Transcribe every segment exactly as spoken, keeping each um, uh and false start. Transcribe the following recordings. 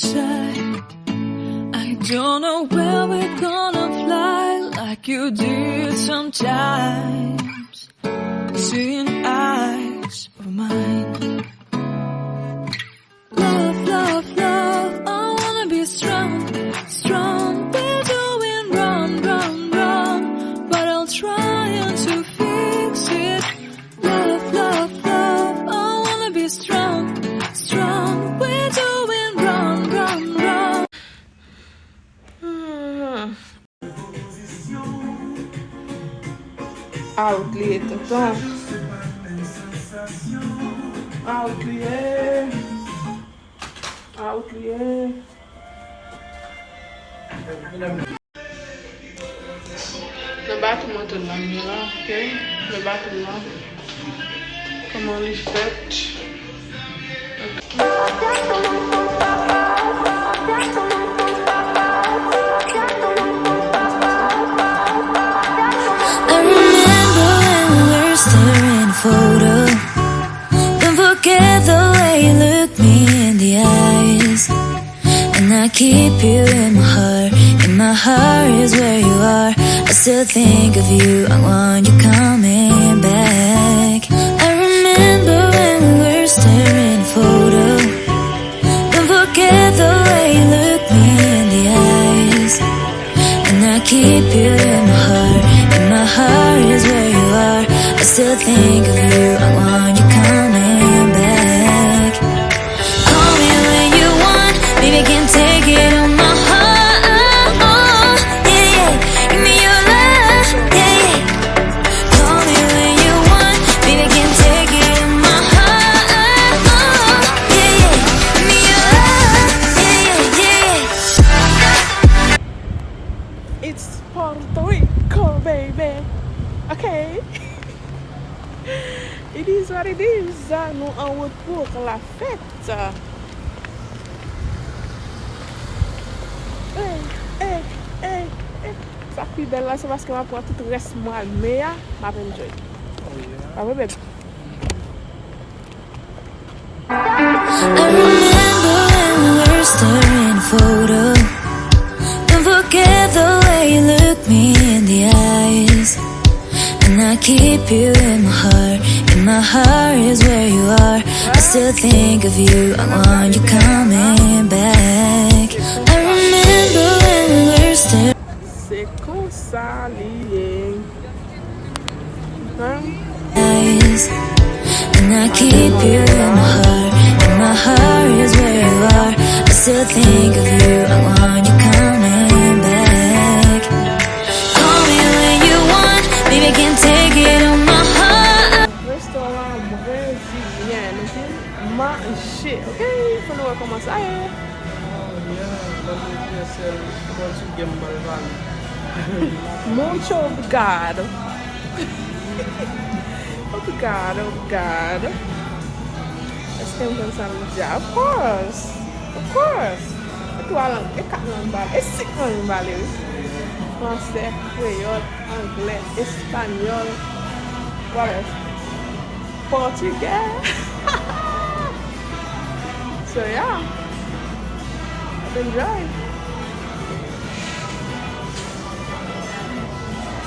I don't know where we're gonna fly like you did sometimes. Seeing eyes of mine. Love, love, love, I wanna be strong, strong. We're doing wrong, wrong, wrong, but I'll try to fix it. Love, love, love, I wanna be strong, strong. We're doing wrong, wrong, wrong. Out li ye tonton. Out li ye. Out li ye. Nan baton moto nan men la, ok? Nan baton nan. Kòman li fèt? I remember when we were staring at a photo. Don't forget the way you look me in the eyes. And I keep you in my heart. In my heart is where you are. I still think of you. I want you coming back. I remember when we were staring at a photo. Don't forget the way you look me in the eyes. And I keep you in my heart. In my heart is where you are. I still think of you. I want you coming back. Call me when you want, baby, can take it on my heart. Yeah, yeah. Give me your love, yeah, yeah. Call me when you want, baby, can take it on my heart. Yeah, yeah. Give me your love, yeah, yeah, yeah. It's Puerto Rico, baby. Okay. It is what it is. Nou an wout pou la fèt. Ey, ey, ey, ey. Sa k pi bèl la, se paske m ap pran tout rès mwa me a, m ap enjoy. Oh, yeah. Pa vre, baby? I remember when we were staring at a photo. Don't forget the way you look me in the eyes. And I keep you in my heart. In my heart is where you are. I still think of you. I want you coming back. I remember when we were staring. Se konsa li ye. Eyes. And I keep you in my heart. In my heart is where you are. I still think of you. I want you coming back. Call me when you want. Baby, can take it on my heart. Restoran brezilyen. Nou vin manje, ok? Fò nou wè kòman sa ye. Oh, yeah, manje sèl Pòtigè m pral pale. Mucho obrigado. Obrigado, obrigado. Èske m konn sa m di a? Of course. Of course. E twa lang, e kat lang m pale, e senk lang m pale, wi. Fransè, kreyòl, anglè, espanyòl, what else? Pòtigè. So, yeah. Ap enjoy.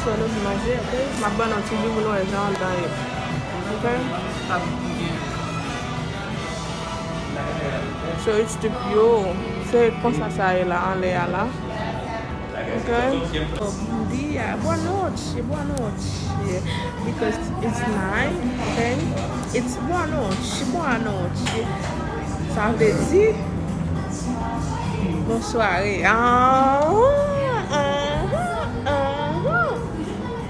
So, nou vin manje, ok? M ap ban nou ti vi pou nou wè jan anndan ye. Ok? Ap byen. So, it's the view. Se konsa sa ye la, anlè a la. Ok? Bom dia, boa noite, boa noite. Because it's night, ok? It's boa noite, boa noite. Sa vle di, bonswa. Ah, ah, ah, ah.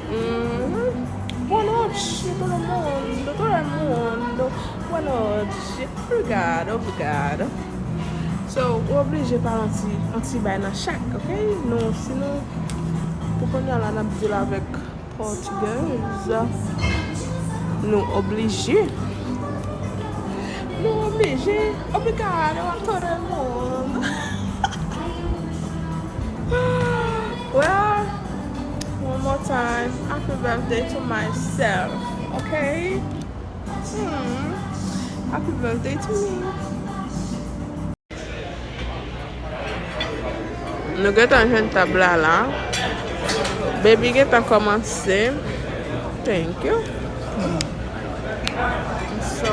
Mhm. Boa noite, todo mundo, todo mundo. Boa noite. Obrigado, obrigado. So, ou oblije pale yon ti, yon ti bay nan chak, ok? Nou, si nou, pou kounye a la, n ap deal avèk Pòtigèz. Nou oblije. Nou oblije. Obrigado a todo mundo. Well, one more time. Happy birthday to myself, ok? Hmm. Happy birthday to me. Nou gentan jwenn tab la la. Baby gentan kòmanse. Thank you. So,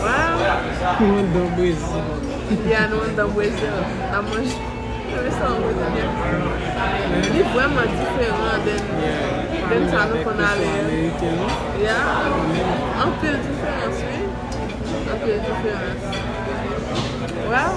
wow. Nou anndan Brezil. Yeah, nou anndan Brezil. N ap manje. Restoran Brezilyen. Li vrèman diferan than, than sa nou konn ale. Yeah. Anpil diferans, wi. Anpil diferans. Wow.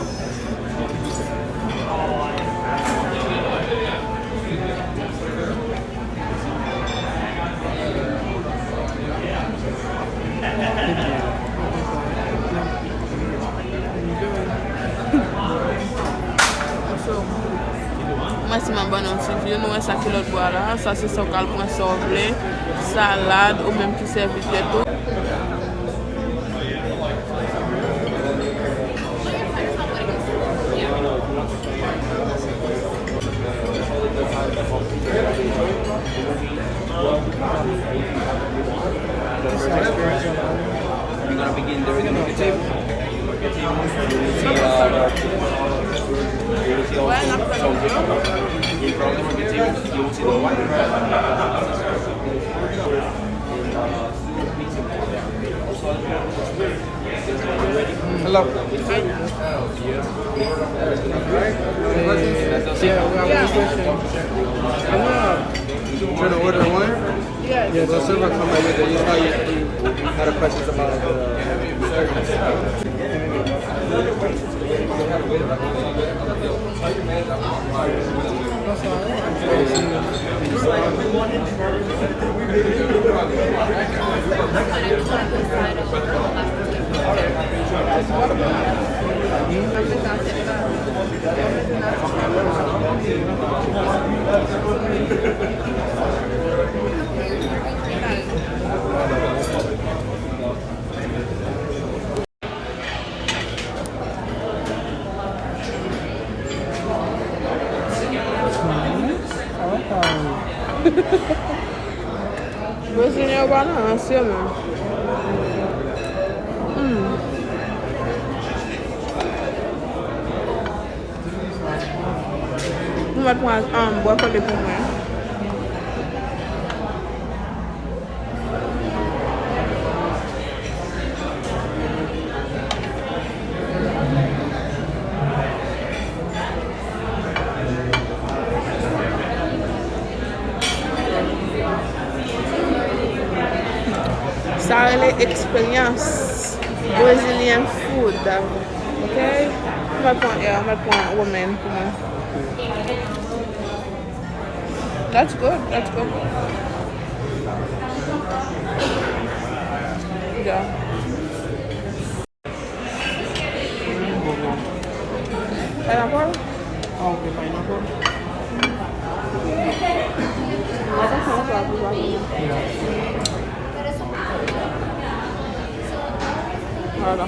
Mwen si m ap ban nou ti view, nou wè sa ki lòt bò a la. Sa se sa w ka al pran sa w vle. Salad, ou menm ki sèvi tèt ou. We're gonna begin the rhythm of the table. See, uh, you will see also some people in front of the table. You will see the white. Hello. Hi. Yeah, we have a question. I'm gonna try to order one. Yeah, the server come by with it. He thought you, you had a question about the. Brezilyen yo pa nan rans yo menm. Hmm. Mwen mèt pran, um, bwè kole pou mwen. Sa rele eksperyans Brazilian food. Ok? Mwen pran, yeah, mwen pran ramen pou mwen. That's good. That's good. Yeah. Pineapple? Ah, ok, pineapple. Mwen pa fè yon pla pou mwen. Yeah. Vwala.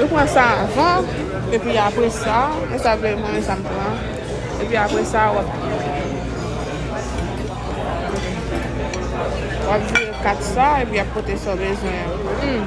Yo pran sa avan, epi apre sa, e sa vle mwen, men sa m pran. Epi apre sa, w ap, w ap vire kat sa, epi y ap pote sa w bezwen an. Hmm.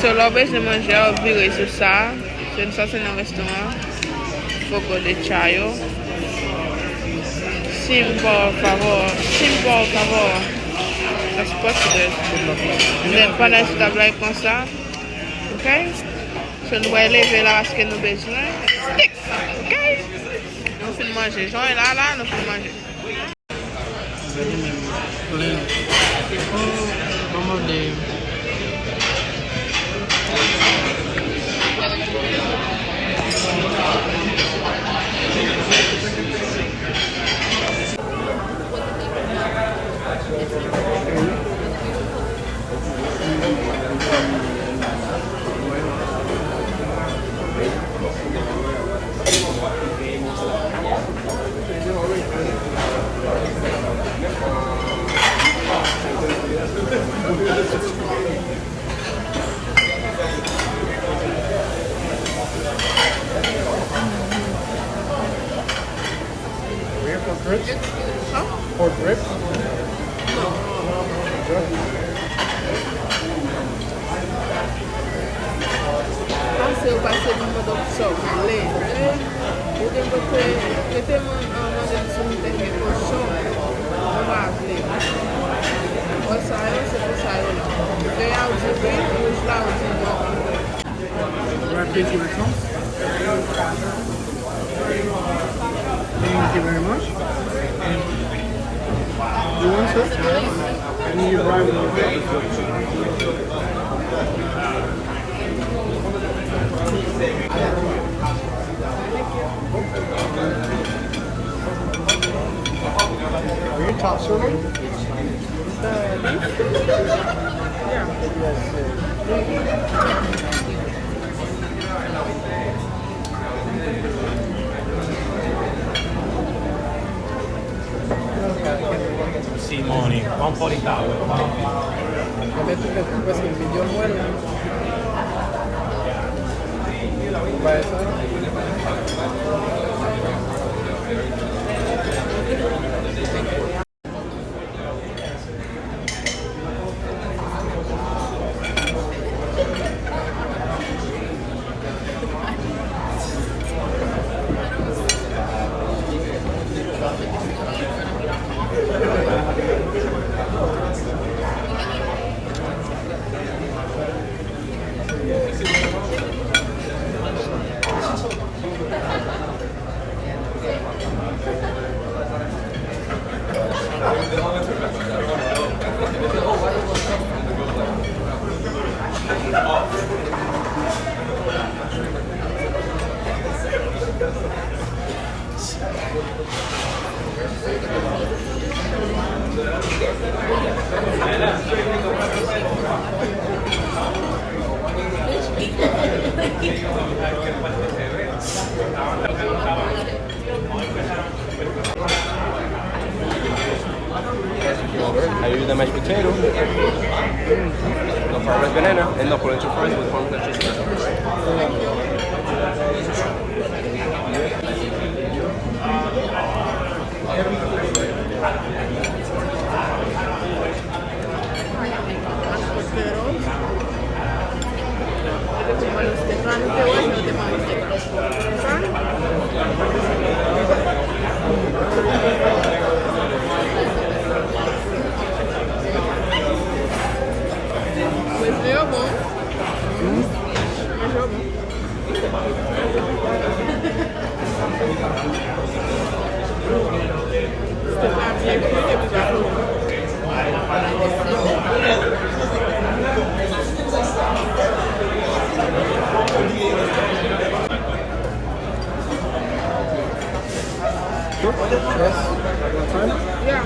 So, lè w bezwen manje a, w vire sou sa. Se sa se nan restoran Fogo de Chao. Sin, por favor. Sin, por favor. That's Portuguese. Men pandan se t ap like konsa. Ok? So, nou pral leve la paske nou bezwen stick. Ok? Nou fin manje. Jan w la, la, nou fin manje. Gade menm, plen. Oh, ban m mòde. Here for grits? Huh? For grits? Pase ou pase pou mwen donk sa w vle. Ou gen kote, kote mwen, mwen mande li sou mwen te gen kochon. Ou pa vle. Bon, sa yo, se pou sa yo la. Vè a ou di wi, wouj la ou di non. Wrap this with a sauce. Thank you very much. And you want sauce? I need you to wrap it with that. Are you top serving? The beef? Yeah. Simone, one forty-five. Mwen te twouve pou prèske medium well. Bay sa. Are you the mashed potato? The farmer's banana and the polenta fries with farmer's chicken. Manje yo bon. Manje yo bon. Yes. One time? Yeah.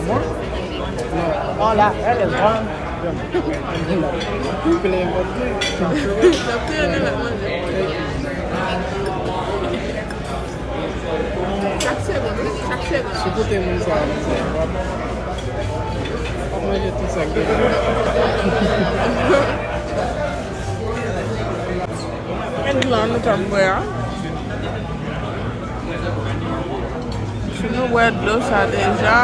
More? No. Oh, la, that is one. Plen vant li. L ap touye nou la manje. Chak segonn, wi, chak segonn. Si w koute moun sa, w ap, w ap manje tout sa k gen. Men dlo a nou t ap bwè a. Si nou bwè dlo sa deja,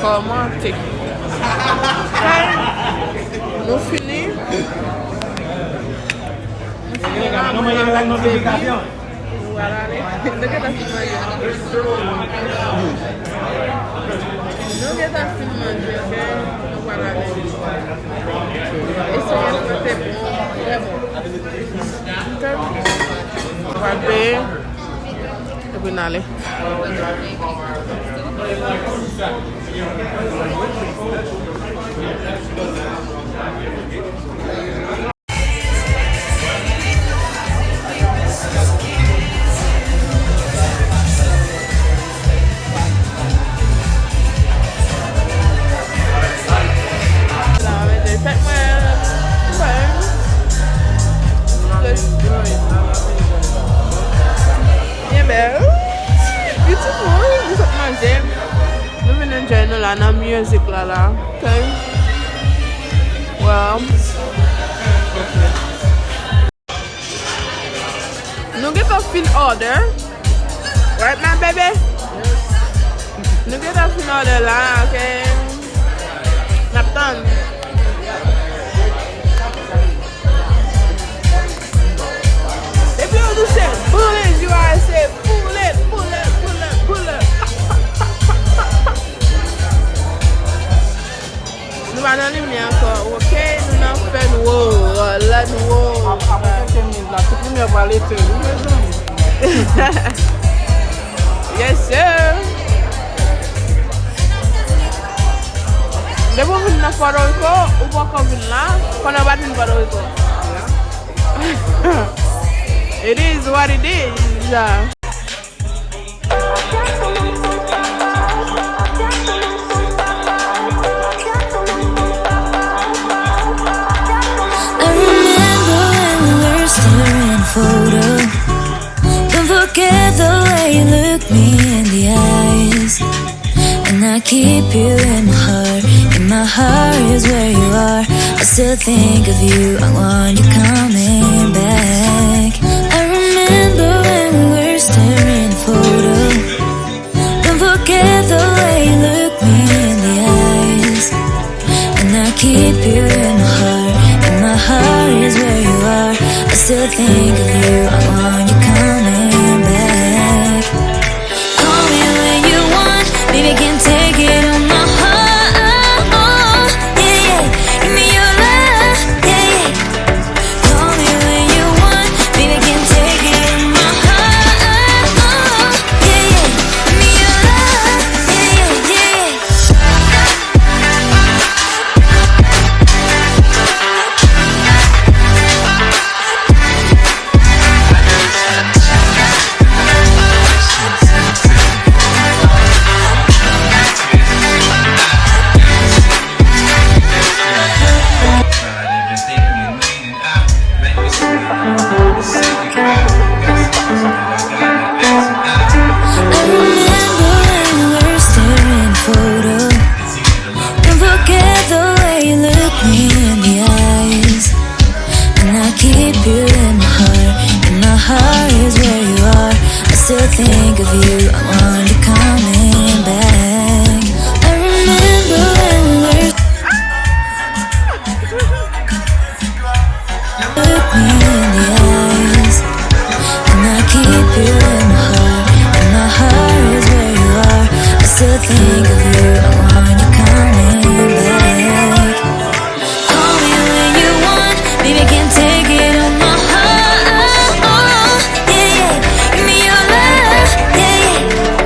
kòmante. Kay, nou fini. Nou fini la, mwen avèk Baby. Nou pral ale. Nou gentan fin manje. Nou gentan fin manje, ok? Nou pral ale. Eksperyans lan te bon, trè bon. Ok? Nou pral peye, epi n ale. Byen bèl. Beautiful. Nou sot manje. Nou vin enjoy nou la nan music la la. Ok. Well. Nou gentan fin order. Right, my baby? Nou gentan fin order la, ok? N ap tann. Depi yo di se boule, you are say boule, boule, boule, boule. Nou pa nan limyè ankò, ok? Nou nan fè nwo, lè nwo. Ap-, apre kèk minit la, tout limyè pral etenn, wi, mezanmi. Yes, sir. Depi w vin nan Puerto Rico, ou poko vin la, konnen w pa t vin Puerto Rico. It is what it is. I remember when we were staring photo. Don't forget the way you look me in the eyes. And I keep you in my heart. In my heart is where you are. I still think of you. I want you coming back. I remember when we were staring photo. Don't forget the way you look me in the eyes. And I keep you in my heart. In my heart is where you are. I still think of you. I want you coming back. Call me when you want, baby, can take it on my heart. Yeah, yeah. Give me your love, yeah, yeah. Call me when you want, baby, can take it on my heart. Yeah, yeah. Give me your love, yeah, yeah, yeah. I remember when we were staring photo. Don't forget the way you look me in the eyes. And I keep you in my heart. In my heart is where you are. I still think of you. I want you coming back. I remember when we were Look me in the eyes, and I keep you in my heart. In my heart is where you are. I still think of you. I want you coming back. Call me when you want, baby, can take it on my heart. Yeah, yeah. Give me your love, yeah, yeah.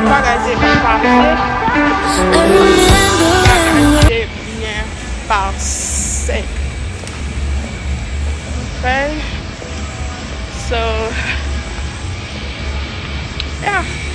Bagay te byen pase. Bagay te byen pase. Ok. So, yeah.